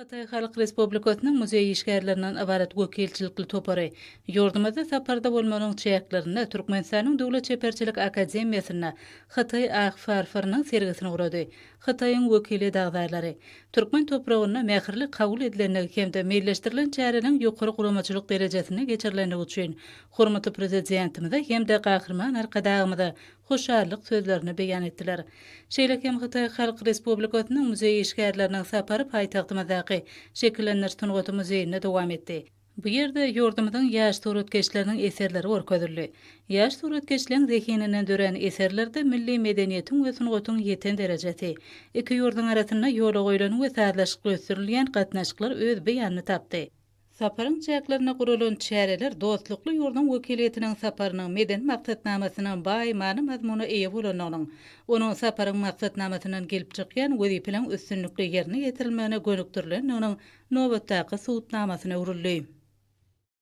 Hytaý Halk Respublikasynyň muzeý işgärlerinden ybarat wekilçilikli topary ýurdumyzda saparda bolmagynyň çäklerinde Türkmenistanyň Döwlet çeperçilik akademiýasynda Hytaý ak farforynyň sergisini gurady. Hytaýyň wekiliýet agzalary türkmen topragynda mähirli kabul edilendigi hem-de meýilleşdirilen çäreniň ýokary guramaçylyk derejesinde geçirilendigi üçin hormatly Prezidentimize hem-de Gahryman Arkadagymyza hoşallyk sözlerini beýan etdiler. Şeýle hem Hytaý Halk Respublikasynyň muzeý işgärleriniň sapary paýtagtymyzdaky Şekillendiriş sungaty muzeýinde dowam etdi. Bu ýerde ýurdumyzyň ýaş suratkeşleriniň eserleri görkezildi. Ýaş suratkeşleň zehininden dörän eserlerde milli medeniýetiň we sungatyň ýeten derejesi, iki ýurduň arasynda ýola goýlan we sazlaşykly ösdürilýän gatnaşyklar öz beýanyny tapdy. Saparyň çäklerinde guralan çäreler dostlukly ýurduň wekiliýetiniň saparynyň medeni maksatnamasynyň baý many-mazmuna eýe bolandygynyň, onuň saparyň maksatnamasyndan gelip çykýan wezipeleriň üstünlikli ýerine ýetirilmegine gönükdirilendiginiň nobatdaky subutnamasyna öwrüldi.